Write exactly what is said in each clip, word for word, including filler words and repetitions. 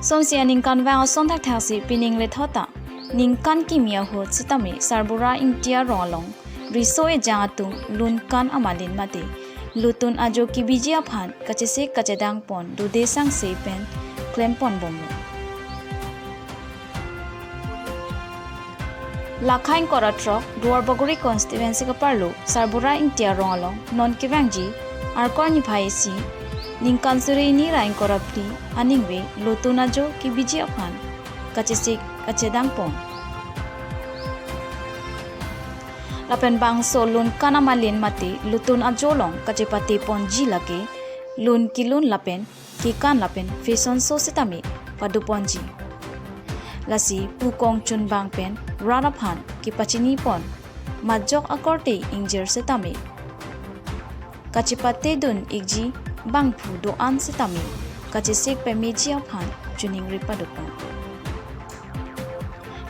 Sonsi aningkanvang ason thakthaksi pining lethota ningkan kimi ahut sitame Sarbura Ingti arong along riso ejang atum lunkan amalin mate lutun ajo kebiji aphan kachesik kachedang pon dode sangse pen klem pon bomlo. Lakha ingkoi ra throk Duar Bagori constituency kaparlo Sarbura Ingti arong along non kevangji Arkoi niphai isi ningkan suri hini ra ingkoi ra phli aningve lutun ajo kebiji aphan kachesik kachedang pon. Lapen bangso lunkan amalin mate lutun ajo along kachepate ponji lake lun kelun lapen kekan lapen fashion show sitame pado ponji. Lasi pu kongchunbang pen rat aphan kepachini pon majok akorte ingjir sitame kachepate dun ikji bangphu do-an sitame kachesik pemeji aphan choningri pado pon.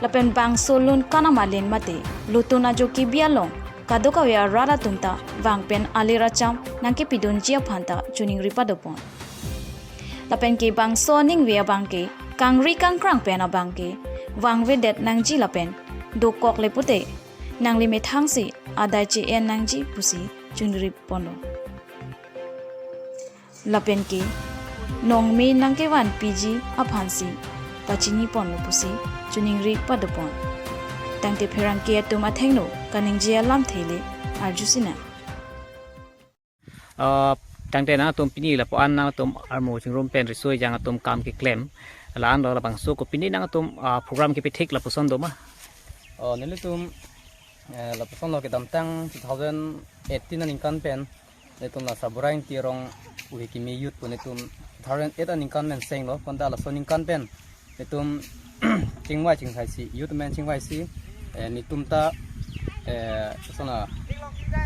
Lapen bangso lunkan amalin mate lutun ajo kebi along kadokave arat atum ta vang pen alir acham nangkepidunji aphan ta choningri pado pon. Lapen ke bangso aningve abang ke kangri kangkrang pen abang ke vangvedet nangji lapen dokok le pute nangli methangsi adai che-en nangji pusi choningri ponlo. Lapen ke nongme nangkevanpiji aphansi pachini ponlo pusi choningri pado pon. Tangte pherangke atum athengno kaningje alamthe le arjusinang. Ah, tangte nangtum pini lapu-an nangtum armu chingrum pen riso ejang atum kam keklem la-an lo, labangso kopine nangtum, ah, program kepithik lapuson doma? Oh, nelitum, eh, lapuson lo kedamtang two thousand eighteen aningkan pen nelitum la Sarbura Ingti arong uhe kimi youth pu nelitum two thousand eight aningkan pen senglo, konta laso aningkan pen nelitum chingvai chingsaisi, youth men chingvaisi, eh, nelitum ta, eh, sona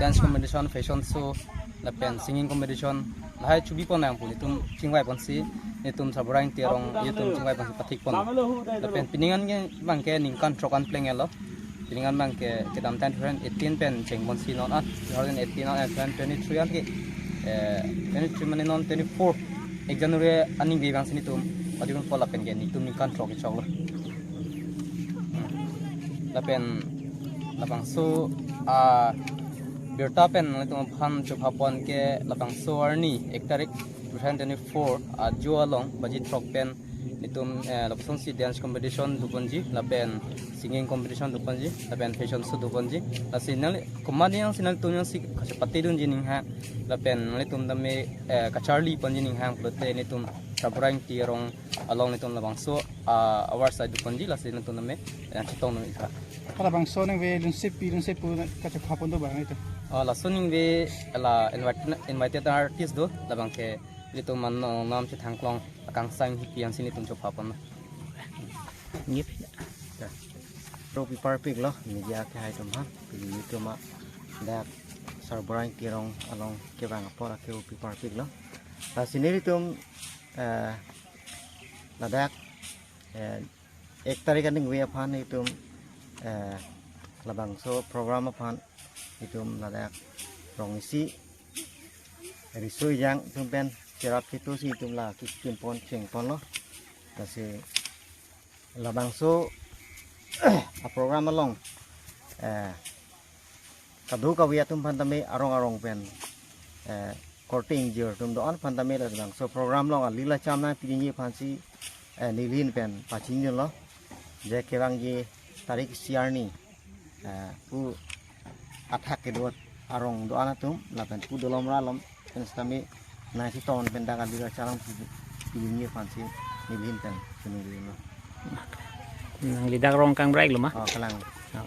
dance competition, fashion show, lapen singing competition lahai chobi pon nang pu nelitum chingvai ponsi, nelitum Sarbura Ingti arong youth atum chingvai ponsi pathik pon. Lapen pining an ke abang ke ningkan throk an plenglo. Pining an abang ke kedamtang two thousand eighteen pen cheng ponsi non an two thousand eighteen an, eh, two thousand twenty-three an ke, eh, twenty-three mane non twenty-four ek January aningve abangsi nelitum pajirun pon lapen ke nelitum ningkan throk kechoklo. Lapen labangso, ah, birta pen nelitum aphan chopha pon ke labangso arni ek tarik two thousand twenty-four ajo along baji throk pen nelitum, eh, lapuson si dance competition doponji, lapen singing competition doponji, lapen fashion show doponji. Lasi nangli komat yang si nangtum yang si kachepate dunji ninghang, lapen nangtum tame, eh, kacharli ponji ninghang pulote nelitum Sarbura Ingti arong along nelitum labangso, ah, award sai doponji, lasi nangtum tame, eh, chetong nang ikha. Labangso aningve lunsepi lunsepu kachepha pon do bang itu. Ah, laso aningve la invited, invited artist do, labang ke nelitum man nong nam chethang klong akangsang hipi ansi nelitum chopha pon. Ngip. Ya. Ropi parpik lo, media kehai atum ha. Pini nelitum ladak Sarbura Ingti arong along kevang apor ake ropi parpik lo. Lasi nelitum, eh, ladak, eh, ek tarik aningve aphan nelitum, eh, labangso program aphan nelitum ladak rong isi riso ejang atum pen cherap chetu si nelitum la kikim pon cheng ponlo. Lasi labangso a program along, eh, kadokave atum aphan tame arong arong pen, eh, korte ingjir atum do-an aphan tame labangso program along alir acham nangpidunji aphansi, eh, neli ahin pen pachinilo. Je kevangji tarik isi arni, eh, pu athak kedo arong do-an atum lapen pu dolom ra alom pen sitame nangchetong pen dak alir acham nangpi, pidunji aphansi neli ahin pen chinilo. Nangli dak rong kangbraik lo ma? Oh, kalang. Oh.